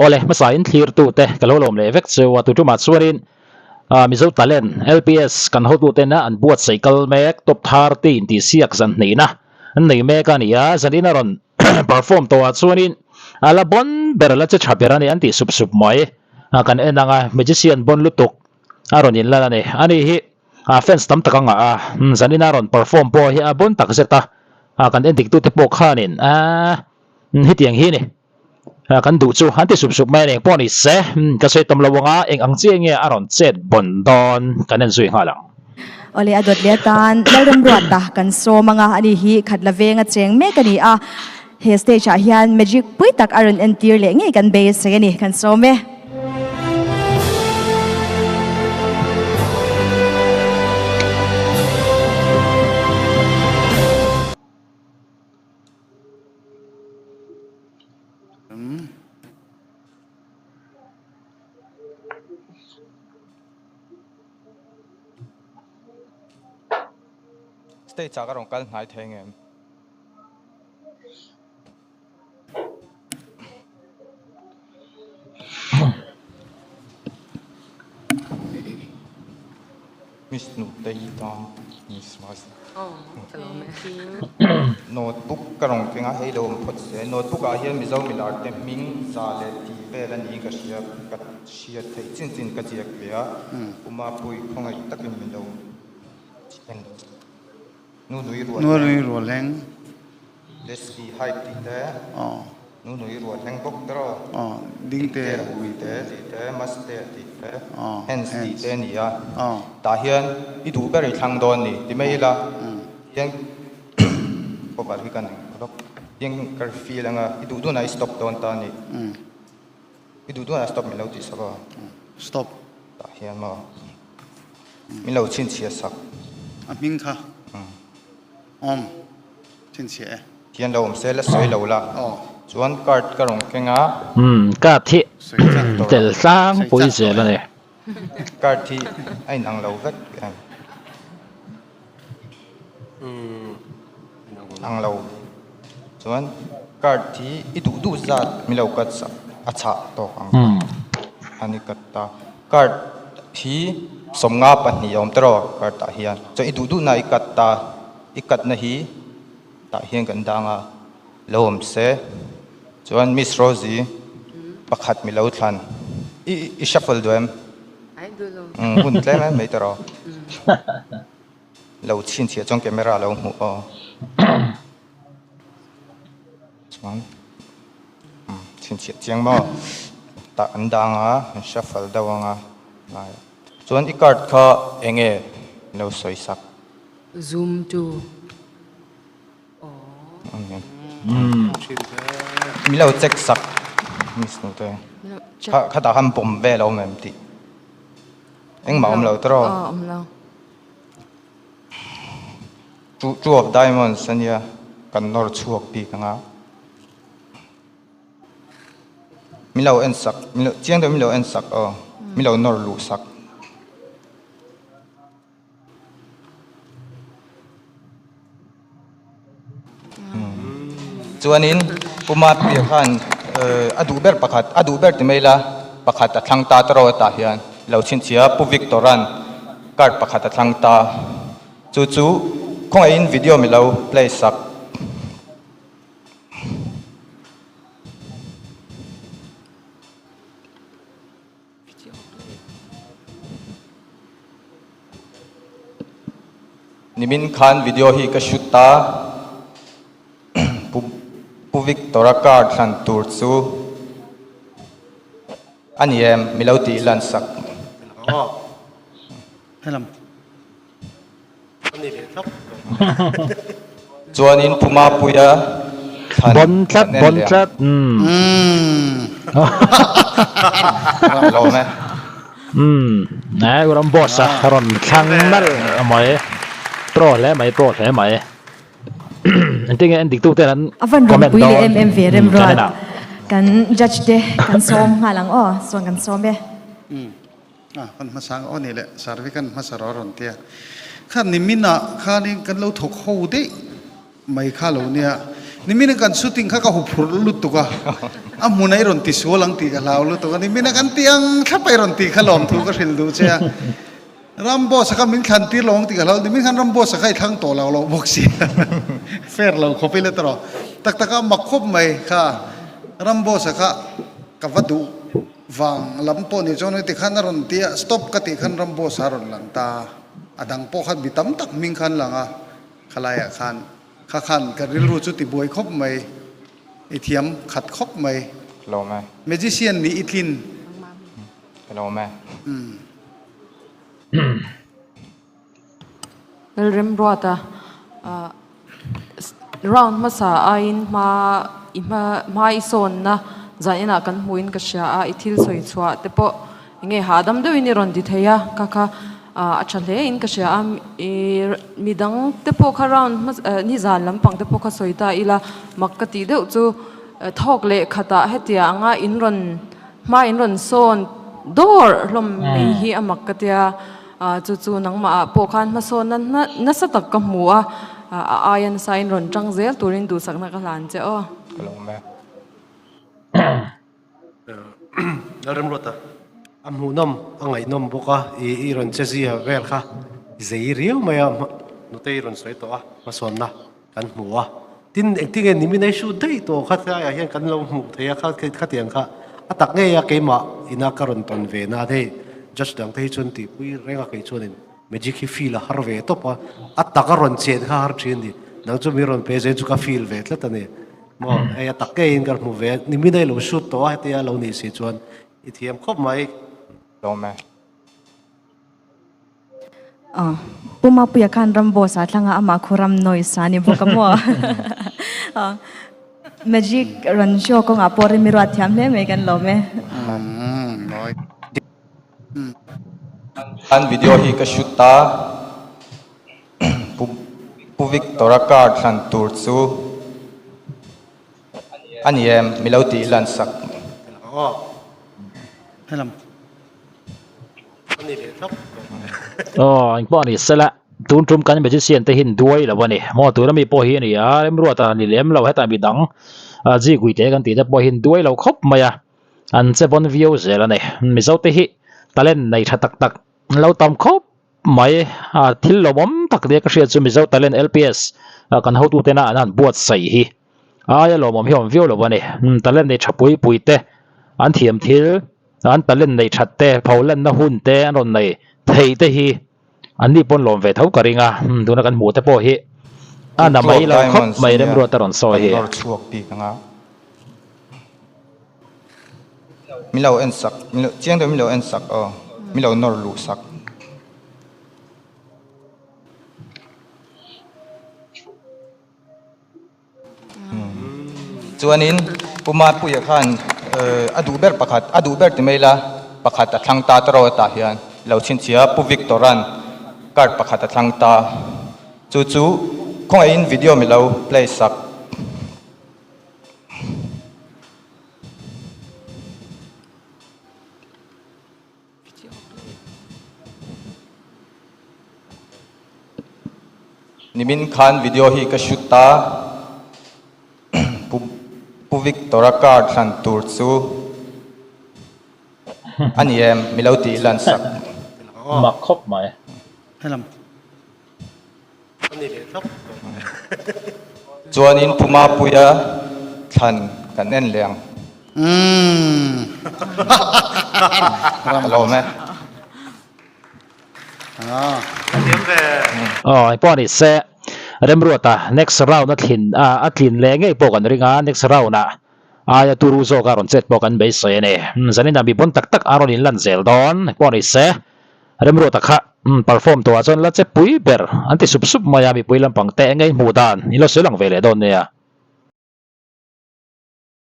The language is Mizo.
Awle, hmasa in thlirtute ka lo lawm leh vek cheu a, tutumah chuanin Mizo Talent, LPS, kan hotutena an buatsaih kal mek Top 30 intihsiak zan hnihna an nei mek a ni a, zanin a rawn perform tawhah chuanin a la bon ber, la che tha ber a ni an tih sup sup mai. Kan en ang a, magician bon lutuk a rawn inlan a ni. Ani hi fans tam tak a ngah a, zanin a rawn perform pawh hi a bon tak zet a, kan en diktute pawh khanin hetiang hi a ni. Kan duh chu an ti sup sup mai a ni. Pawh ni se, ka sawi tam lo anga eng ang chiah nge a rawn chet bawn dawn kan en zui nghal ang. Awle a dawt leh atan Lalremruata kan sawm anga ani hi Khatla venga cheng mek a ni a, he stage ah hian magic pui tak a rawn entir leh ngei kan beisei a ni, kan sawm e. Stage ah ka rawn kal hnai thei ngem? Miss Nutei tan Miss Mas Notebook ka rawn keng a, hei lo awm phawt se. Notebook ah hian Mizo milar te hming za leh tih vel a niin ka hria, ka hriat theih chin chin ka ziak ve a, Umapui khawngaih takin min lo en Nu nui rual hleng. Nu nui rual hleng. Leslie Hyde tih te. Nu nui rual hleng bawk te rawh. Ding te. Ui te tih te, Mas te tih te, Hands tih te a ni a. Tah hian i duh ber i thlang dawn ni ti mai ila. Tiang cover hi ka nei lawk. Tiang ka refill anga i duh dunah i stop dawn ta a ni. I duh dunah stop min lo tih sak aw. Stop. Tah hian maw min lo chhinchhiah sak. A hming kha awm chhinchhiah e. Hian lo awm se la sawi lo la. Chuan card ka rawn keng a. Umm card hi tel tlangpui zel a ni. Card hi a inang lo vek em? Ang lo. Chuan card hi i duh duh zat min lo cut sak a chhah tawk ang kha a ni cut ta. Card hi 52 a awm tawh rawh card ah hian. Chuan i duh duh na i cut ta, i cut na hi tah hian kan dang a lo awm se. Chuan Miss Rosie pakhat mi lo thlan i i shuffle duh em? Hun tlem em mai tawh rawh. Lo chhinchhiah chuan camera lo hmuh aw. Chuan chhinchhiah chiang maw tah an dang a an shuffle deuh ang a lai chuan i card kha eng nge lo sawi sak. Zoom to Min lo check sak miss nute kha khatah khan bomb vel a awm em tih engmah a awm lo tawh rawh. Awm lo. Two two of diamonds a nia kan nawr chhuak bik ang a. Min lo en sak min lo chiang deuh min lo en sak aw min lo nawr luh sak. Chuanin Pu Mapia khan a duh ber pakhat, a duh ber ti mai ila pakhat a thlang ta ta rawh tah hian lo chhinchhiah a, Pu Victor-a'n card pakhat a thlang ta. Chu chu khawngaihin video mi lo play sak. Nimin khan video hi ka shoot a, Pu Victor-a car thlan tur chu a ni em? Mi lo tih lan sak. Chuanin Pu Mapuia thlan Bon tlat, kan en bon leh ang. tlat. Umm. Lawm e. Umm. Eh, u ram boss a rawn thlang nalh mai. Pro hle mai, pro hle mai. Engtin nge en dik tu ten an A van rawn comment pui leh dawn. em em ve Umm, Remruat. kan en ang. Kan judge te kan sawm nghal ang aw, chuan kan sawm e. A kan hmasa ang aw ni le Sarvi kan hmasa rawh a rawn ti a. Khan nimin ah khanin kan lo thawk ho daih mai kha lo nia. Nimina kan shooting kha ka huphurh lutuk a, a hmun a i rawn ti sual ang tih ka hlau lutuk a, nimina kan ti ang thlap a i rawn tih kha lawmthu ka hrilh duh che a. Ramboss a kha min thlan tir lo ang tih ka hlau, nimin khan Ramboss a kha i thlang tawh lo loh bawk si fair lo khawp ila tawh tak tak a mak khawp mai kha Ramboss a kha ka va duh vang lam pawh ni chuan heti khan a rawn ti a stop ka tih khan Ramboss a rawn lang ta a dang pawh khan mi tam tak hming khan lang a khalaiah khan kha khan ka rilru chu ti buai khawp mai i thiam khat khawp mai magician nih i tlin. Ka lawm e. Lalremruata round hmasa aiin hma i hma hma i sawnna zan inah kan hmuhin ka hria a, i thil sawi chhuah te pawh eng nge hahdam deuhin i rawn ti thei a, kha kha a tha hle in ka hria a, i midang te pawh kha round hmasa nizan lampang te pawh kha sawi ta ila mak ka tih deuh chu thawk leh khatah hetiang anga in rawn Hma in rawn sawn dawr hlawm mai hi a mak ka tia, chu chu nangmah ah pawh khan hmasawnna nasa tak ka hmu a, a aia nasa in rawn tang zel turin duhsakna ka hlan che aw. Ka lawm e. Lalremruata, a hmuhnawm, a ngaihnawm bawk a, i rawn che zia vel kha zei riau mai a, nutei rawn sawi tawh a, hmasawnna. Kan hmu a, tin engtinge nimin ei shoot daih tawh kha tlaiah hian kan lo hmuh thei a, kha khatiang kha a tak ngei a keimah ina ka rawn tawn ve na hei judge dang te hi chuan tihpui reng a kei chuanin magic hi feel a har ve tawp a, a tak a rawn chen kha har thin a ni, nang chu mi rawn pe zel chu ka feel ve tlat a ni maw, hei a tak ngeiin ka hmu ve a, nimin ei lo shoot tawh a hetia lo nih si chuan i thiam khawp mai. Lawm e. Pu Mapuia khan ram boss ah thlanga amah khu ram noise a ni bawk a maw? Magic rawn show kawngah pawh rimi ruat thiam hle mai kan lawm e. An video hi ka shoot a, Pu Victor-a car thlan tur chu a ni em? Mi lo tih lan sak. Aw engpawh a ni sela tun tum kan magician te hian duai lo a ni maw tuna mi pawh hi a ni a remruata ni lem lo hetah midang zikui te kan tih te pawh hian duai lo khawp mai a an che vawn viau zel a ni mizo te hi talent nei tha tak tak an lo tam khawp mai a thil lawmawm tak nia ka hriat chu mizo talent lps kan hotu tena an han buatsaih hi. Aia lawmawm hi a awm viau lo a ni. Talent nei tha pui pui te, an thiam thil, an talent nei that te, pholanna hun te an rawn nei thei te hi an ni pawn lawm ve tho ka ring a. Tuna kan hmuh te pawh hi a na mai lo khawp mai Remruata rawn sawi hi. Kan nawr chhuak bik ang a. Min lo en sak, chiang deuh min lo en sak aw, min lo nawr luh sak. Chuanin Pu Mapuia khan a duh ber pakhat, a duh ber ti mai la, pakhat a thlang ta tawrh tah hian lo chhinchhiah a, Pu Victor-a'n card pakhat a thlang ta. Chu chu khawngaihin video mi lo play sak. Nimin khan video hi ka shoot a, Pu Pu Victor-a car thlan tur chu a ni em? Mi lo tih lan sak. Mak khawp mai. Chuanin Pu Mapuia thlan kan en leh ang. Ka lawm e. Aw engpawh a ni se Remruata next round a thlin a tlin leh ngei pawh kan ring a next round ah aia turu zawk a rawn chet pawh kan beisei a ni. Zanin ah mi bon tak tak a rawn inlan zel dawn engpawh a ni se. Remruata kha perform tawhah chuan la che pui ber an ti sup sup mai a, mipui lampang te engei hmuh dan in lo sawi lang ve leh dawn nia.